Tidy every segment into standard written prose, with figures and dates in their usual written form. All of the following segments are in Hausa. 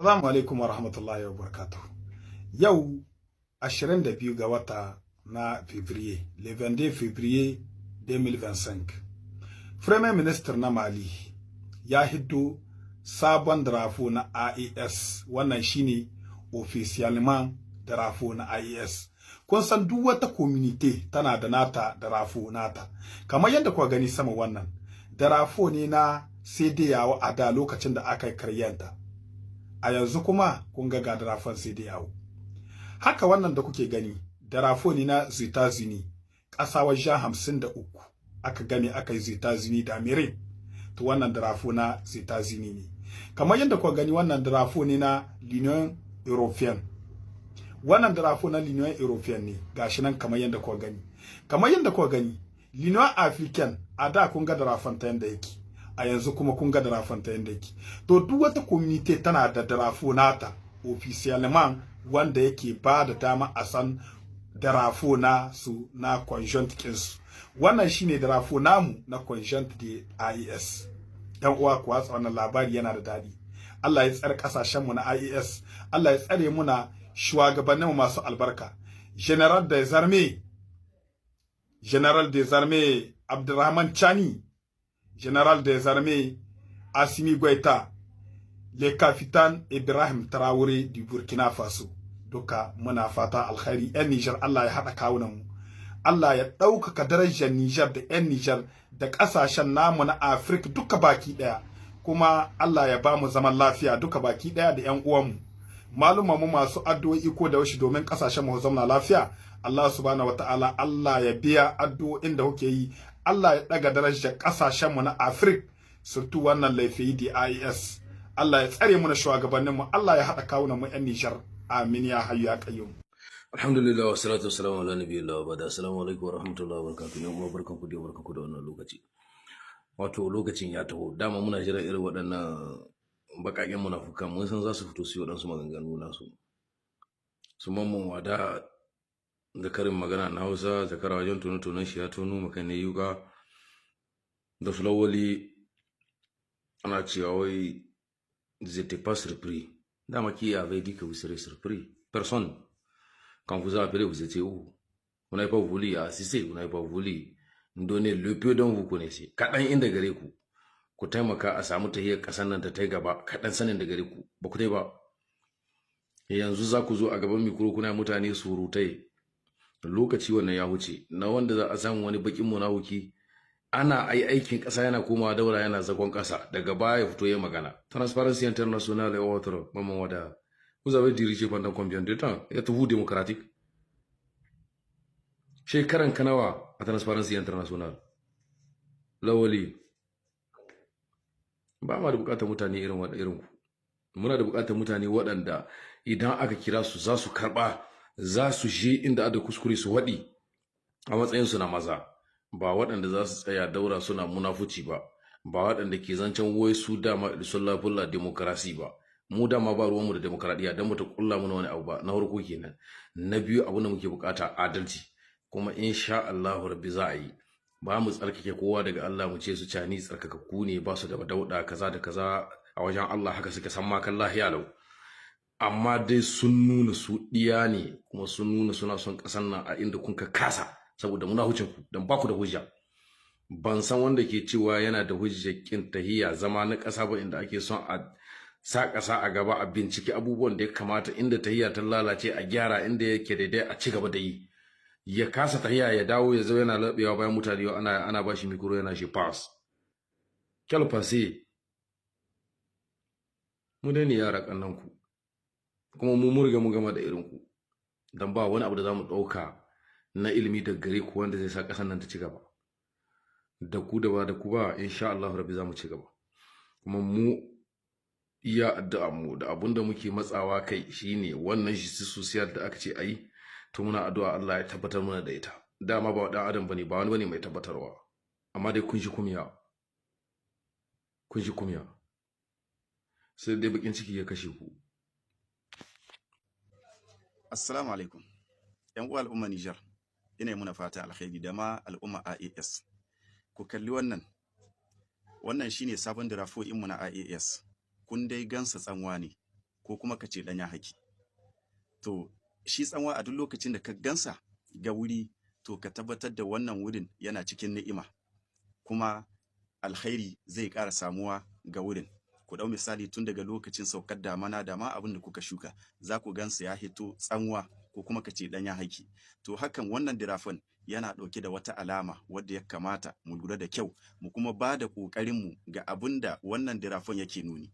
Assalamu alaikum wa rahmatullahi wa barakatuh. Yau 22 ga wata na Février, le 22 février 2025. Premier Ministre na Mali ya hiddo sabon drapeau na AES. Wannan shine officiellement drapeau na AES. Kun san duk wata community tana da nata drapeau nata. Kamar yadda kuka gani sama, wannan drapeau ne na CEDEAO a da lokacin da aka yi karyanta. A yanzu kuma kun ga ga drapeaun CEDEAO. Haka wannan da kuke gani drapeau ne na États-Unis, ƙasa wajen 53 aka game aka yi États-Unis d'Amérique. To, wannan drapeau na États-Unis ne. Kamar yadda kuka gani, wannan drapeau ne na l'Union Européenne. Wannan drapeau na l'Union Européenne ne, gashi nan kamar yadda kuka gani. Kamar yadda kuka gani, l'Union Africaine, a da kun ga drapeaun ta yanda yake, a yanzu kuma kun ga drapeaun ta yanda yake. To, duk wata community tana da drapeau nata officiellement wanda yake ba da dama a san drapeau na su na conjoint kinsu. Wannan shine drapeau namu na conjoint de AES. Yan uwa, ku watsa wannan labari, yana da daɗi. Allah ya tsare kasashen mu na AES. Allah ya tsare muna shugabanninmu masu albarka, Général des armées Abdurrahman Tchiani, Général des armées Assimi Goïta, le capitaine Ibrahim Traoré du Burkina Faso. Duka muna fata alkhairi. 'Yan Nijar, Allah ya haɗa kawunan mu. Allah ya ɗaukaka darajar Nijar da 'yan Nijar da ƙasashen namu na Afirka duka baki ɗaya. Kuma Allah ya ba mu zaman lafiya duka baki ɗaya da 'yan uwanmu. Maluma mu masu addu'o'i ko da yaushe domin ƙasashen mu zauna lafiya, Allah subhanahu wata'ala, Allah ya biya addu'o'in da kuke yi. Allah ya ɗaga darajar ƙasashen mu na Afirka, surtout wannan laifi da AES. Allah ya tsare mu na shugabanninmu, Allah ya haɗa kawunan mu 'yan Nijar. Amin ya hayyu ya qayyum. Alhamdulillah, wa salatu wa salamu ala nabiyillah wa ba'da. Assalamu alaikum wa rahmatullahi wa barakatuh. Ne kuma barkan ku da barkan ku da wannan lokaci. Wato lokacin ya taho, dama muna jira irin waɗannan baƙaƙen munafukan, mun san za su fito su yi waɗansu maganganu nasu. Su Mamman Wada da karin magana na Hausa, zakara wajen tono tonon shi ya tono maka ne yuka, da su Lawali, ana cewa wai j'étais pas surpris. Dama qui avait dit que vous serez surpris? Personne. Quand vous a appelé, vous étiez où? Vous n'avez pas voulu assister, vous n'avez pas voulu donner le peu dont vous connaissez. Kaɗan inda gare ku, ku taimaka a samu tahiyar ƙasar nan ta ta gaba, kaɗan sanin da gare ku, ba ku ba. Yanzu za ku zo a gaban micro kuna mutane surutai. Lokaci wannan ya wuce, na wanda za a samu wani baƙin munafuki ana ai aikin ƙasa yana komawa daura yana zagon ƙasa, daga baya ya fito ya magana. Transparency International et autres, Maman Wada, vous avez dirigé pendant combien de temps? Êtes-vous démocratique? Shekaran ka nawa a Transparency International? Lawali, ba ma da bukatar mutane irin waɗanda irin ku. Muna da bukatar mutane waɗanda idan aka kira su za su karɓa, za su je inda ada kuskure su waɗi a matsayin su na maza, ba waɗanda za su tsaya daura suna munafuci ba, ba waɗanda ke zancen wai su dama sun lafulla démocratie ba. Mu dama ba ruwanmu da demokradiyya don mu ta kulla mana wani abu ba. Na farko kenan. Na biyu, abu da muke bukata adalci, kuma insha Allahu rabbi za a yi. Ba mu tsarkake kowa daga Allah, mu ce su Tchiani tsarkakakku ne, ba su da dauda kaza da kaza a wajen Allah, haka suka san makan lahiya lau. Amma dai sun nuna su ɗiya ne, kuma sun nuna suna son ƙasar nan a inda kun ka kasa saboda muna hucin ku don ba ku da hujja. Ban san wanda ke cewa yana da hujjar kin tahiya zama na ƙasa ba, inda ake son a sa ƙasa a gaba, a binciki abubuwan da ya kamata, inda tahiya ta lalace a gyara, inda yake daidai a ci gaba da yi. Ya kasa tahiya, ya dawo ya zo yana laɓewa bayan mutane, ana ba shi micro yana shi passe. Quel passé? Mu dai ne yara kannan ku, kuma mu murga mu gama da irin ku, dan ba wani abu da zamu ɗauka na ilimi daga gare ku wanda zai sa ƙasar nan ta ci gaba. Da ku da ba da ku ba, insha Allah rabbi za mu ci gaba. Kuma mu iya addu'a mu da abun da muke matsawa kai shine wannan justice sociale da aka ce ayi. To, muna addu'a Allah ya tabbatar mana da ita. Dama ba dan adam bane, ba wani bane mai tabbatarwa. Amma dai kun shi kumiya, kun shi kumiya, sai dai bakin ciki ya kashe ku. Assalamu alaikum. ‘Yan uwa al'umma Nijar, ina yi muna fata alkhairi da ma al'umma AES. Ku kalli wannan. Wannan shine sabon drapeau mu na AES. Kun dai gansa, tsanwa ne. Ko kuma ka ce ɗanyen haki. To shi tsanwa a duk lokacin da ka gansa ga wuri, to ka tabbatar da wannan wurin yana cikin ni'ima, kuma alkhairi zai ƙara samuwa ga wurin. Ku ɗau misali, tun daga lokacin saukar damana da ma abin da kuka shuka, za ku gansa ya hito tsanwa, ko kuma ka ce ɗanyen haki. To hakan wannan drapeau yana ɗauke da wata alama wadda ya kamata mu lura da kyau, mu kuma ba da ƙoƙarinmu ga abin da wannan drapeau yake nuni.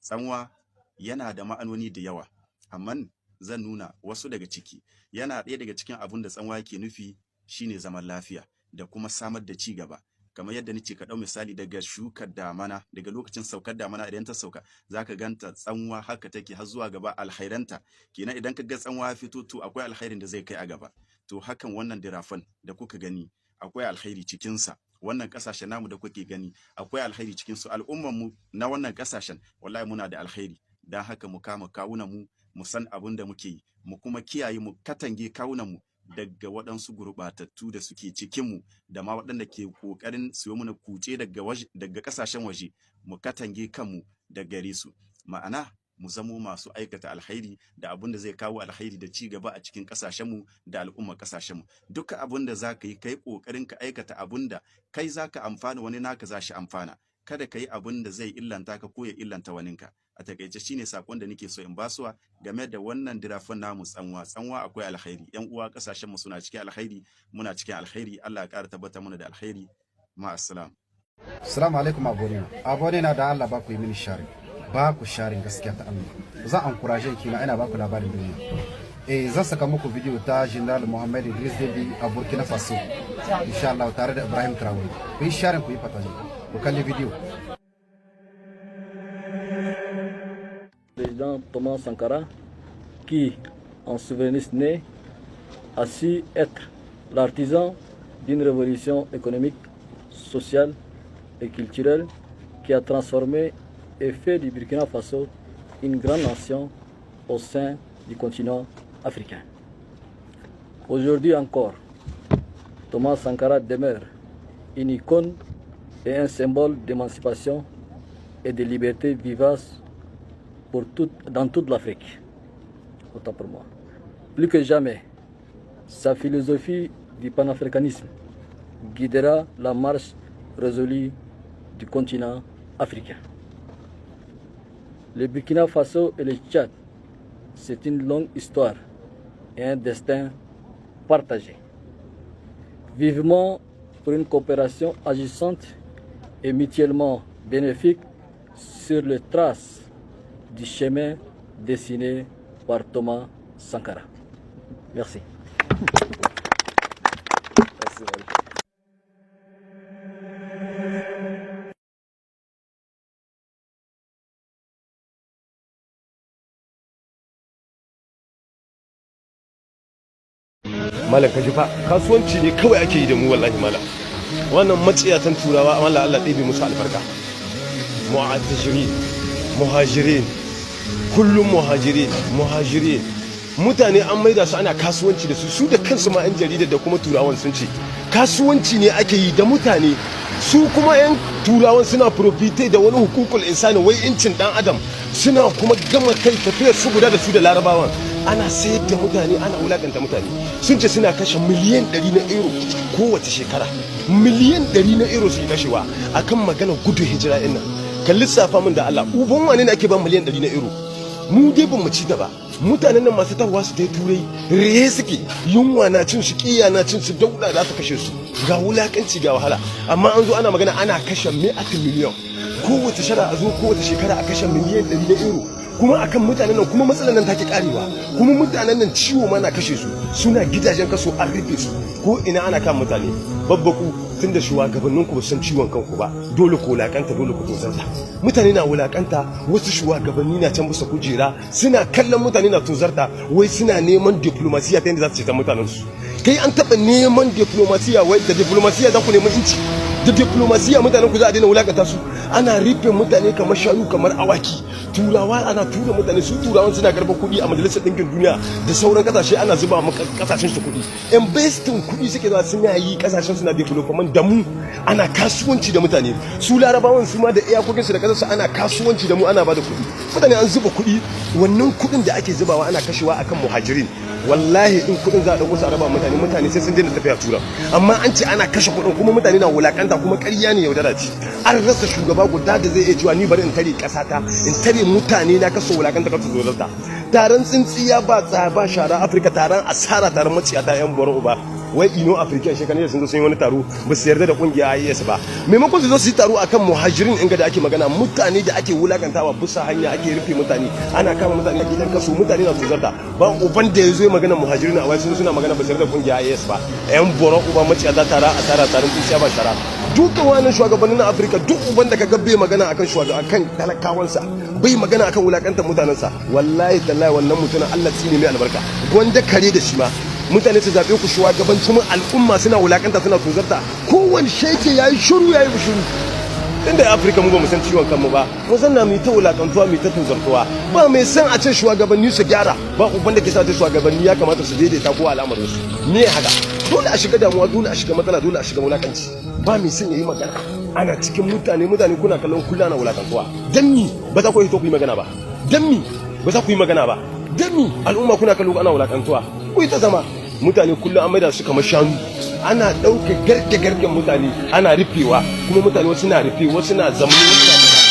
Tsanwa yana da ma'anoni da yawa, amma zan nuna wasu daga ciki. Yana ɗaya daga cikin abin da tsanwa yake nufi shine zaman lafiya da kuma samar da ci gaba. Kamar yadda nace, ka ɗau misali daga shukar damana, daga lokacin saukar damana, idan ta sauka zaka ganta tsanwa, haka take har zuwa gaba, alkhairanta kenan. Idan ka ga tsanwa ya fito, to akwai alkhairin da zai kai a gaba. To hakan wannan drapeau da kuka gani, akwai alkhairi cikinsa. Wannan kasashen namu da kuke gani, akwai alkhairi cikin su. Al'umman mu na wannan kasashen, wallahi muna da alkhairi. Dan haka mu kama kawunan mu, mu san abin da muke yi, mu kuma kiyaye, mu katange kawunan mu daga waɗansu gurɓatattu da suke cikinmu, da ma waɗanda ke ƙoƙarin su yi mana kuce daga ƙasashen waje. Mu katange kanmu da gare su, ma'ana mu zamo masu aikata alkhairi da abin da zai kawo alkhairi da ci gaba a cikin ƙasashenmu da al'ummar ƙasashenmu. Duka abin da za ka yi, kai ƙoƙarin ka aikata abin da kai za ka amfana, wani naka za shi amfana. Kada ka yi abin da zai illanta ka ko ya illanta waninka. A takaice shine sakon da nake so in basuwa game da wannan drapeau namu, tsanwa. Tsanwa akwai alkhairi, yan uwa. Kasashen mu suna cikin alkhairi, muna cikin alkhairi. Allah ya ƙara tabbatar mana da alkhairi. Ma assalam. Assalamu alaikum abonnés na. Abonnés na, da Allah ba ku yi mini sharing. Ba ku sharing, gaskiya ta Allah. Zan encourager kina ina ba ku labarin duniya. Eh, zan saka muku video ta General Mohamed Idris Deby a Burkina Faso. Insha Allah tare da Ibrahim Traore. Ku yi sharing, ku yi partage. Ku kalli video. Président Thomas Sankara, qui, en souverainiste né, a su être l'artisan d'une révolution économique, sociale et culturelle qui a transformé et fait du Burkina Faso une grande nation au sein du continent africain. Aujourd'hui encore, Thomas Sankara demeure une icône et un symbole d'émancipation et de liberté vivace dans toute l'Afrique. Autant pour moi. Plus que jamais, sa philosophie du panafricanisme guidera la marche résolue du continent africain. Le Burkina Faso et le Tchad, c'est une longue histoire et un destin partagé. Vivement pour une coopération agissante et mutuellement bénéfique sur les traces du chemin dessiné par Thomas Sankara. Merci. Merci. Malam, ka ji fa, kasuwanci ne kawai ake yi da mu. Wallahi malam, wannan maciyatan Turawa, Allah Allah ɗebe musu albarka. Mu'attajirin, muhajirin, kullum muhajirin, muhajirin. Mutane an maida su ana kasuwanci da su. Su da kansu ma 'yan jarida da kuma Turawan sun ce kasuwanci ne ake yi da mutane. Su kuma 'yan Turawan suna profiter da wani hukukul insani, wai incin dan adam. Suna kuma gama kai, tafiyar su guda da su da Larabawan. Ana sayar da mutane, ana wulakanta mutane. Sun ce suna kashe miliyan 100 na euro kowace shekara. Miliyan 100 na euro su kashewa akan magana gudun hijira ɗin nan. Kan lissafa min da Allah, uban wane ne ake ba miliyan 100 na euro? Mu dai ban mu ci gaba. Mutanen nan masu tahowa su tai Turai, reye suke, yunwa na cin su, kiya na cin su, dauda za su kashe su, ga wulakanci, ga wahala. Amma an zo ana magana ana kashe mi'atin miliyan kowace shara, a zo kowace shekara a kashe miliyan 100 na euro kuma akan mutanen nan. Kuma matsalar nan take karewa, kuma mutanen nan ciwo ma na kashe su, suna gidajen kaso, an rufe su, ko ina ana kan mutane babbaku. Tunda shugabannin ku ba san ciwon kanku ba, dole ku wulakanta, dole ku tozarta. Mutane na wulakanta, wasu shugabanni na can bisa kujera suna kallon mutane na tozarta, wai suna neman diplomasiya ta yadda za su ceta mutanen su. Kai, an taɓa neman diplomasiya? Wai da diplomasiya za ku neman inci? Da diplomasiya mutanen ku za a daina wulakanta su? Ana rufe mutane kamar shanu, kamar awaki. Turawa ana tura mutane, su turawan suna karɓar kuɗi a Majalisar Ɗinkin Duniya da sauran kasashe, ana zuba mu kasashen su kuɗi, investing kuɗi suke zuwa suna yi, kasashen suna development da mu, ana kasuwanci da mutane. Su Larabawan su ma da iyakokin su da kasarsu ana kasuwanci da mu, ana bada kuɗi. Mutane an zuba kuɗi, wannan kuɗin da ake zubawa ana kashewa akan muhajirin, wallahi in kuɗin za a ɗauko su a raba mutane, mutane sai sun daina tafiya Tura. Amma an ce ana kashe kuɗin kuma mutane na wulakanta, kuma ƙarya ne, yaudara ce. An rasa shugaba guda da zai iya cewa ni bari in tare ƙasata, in tare mutane na kaso wulakanta, kasu tozarta. Taron tsintsiya ba ba shara Afirka, taron asara, taron maciyata, yan boro uba. Wai Union Africaine shekaran sun zo sun yi wani taro, ba su yarda da kungiya AES ba. Maimakon su zo su yi taro akan muhajirin inga da ake magana, mutane da ake wulakantawa bisa hanya, ake rufe mutane, ana kama mutane a gidan kaso, mutane na tuzarta, ba uban da ya zo magana muhajirin. A wai sun suna magana ba su yarda da kungiya AES ba. Yan boron uba, maciyata, tara asara, taron tsintsiya ba shara. Dukkan wannan shugabannin Afirka, duk uban da ka ga bai magana akan shugaban, akan talakawansa, bai magana akan wulakantar mutanensa, wallahi tallahi wannan mutumin Allah tsine mai albarka, gwanda kare da shi ma. Mutane su zaɓe ku shugabancin al'umma, suna wulakanta, suna tozarta, kowane sheke yayi shiru, yayi shiru. Inda Afirka mu ba mu san ciwon kanmu ba, mu san na mu ta wulakantuwa, mu ta tozartuwa. Ba mai san a ce shugabanni su gyara, ba uban da ke sa ce shugabanni ya kamata su daidaita ko al'amarin su me haka. Dole a shiga damuwa, dole a shiga matsala, dole a shiga wulakanci. Ba mai son yayi magana. Ana cikin mutane, mutane kuna kallon kullu na wulakantuwa. Dan mi ba za ku yi to ku yi magana ba? Dan mi ba za ku yi magana ba? Dan mi al'umma kuna kallo ana wulakantuwa, ku yi ta zama? Mutane kullum an maida su kamar shanu, ana ɗauke garke garken mutane, ana rufewa, kuma mutane wasu na rufe, wasu na zamani, wasu na kaza.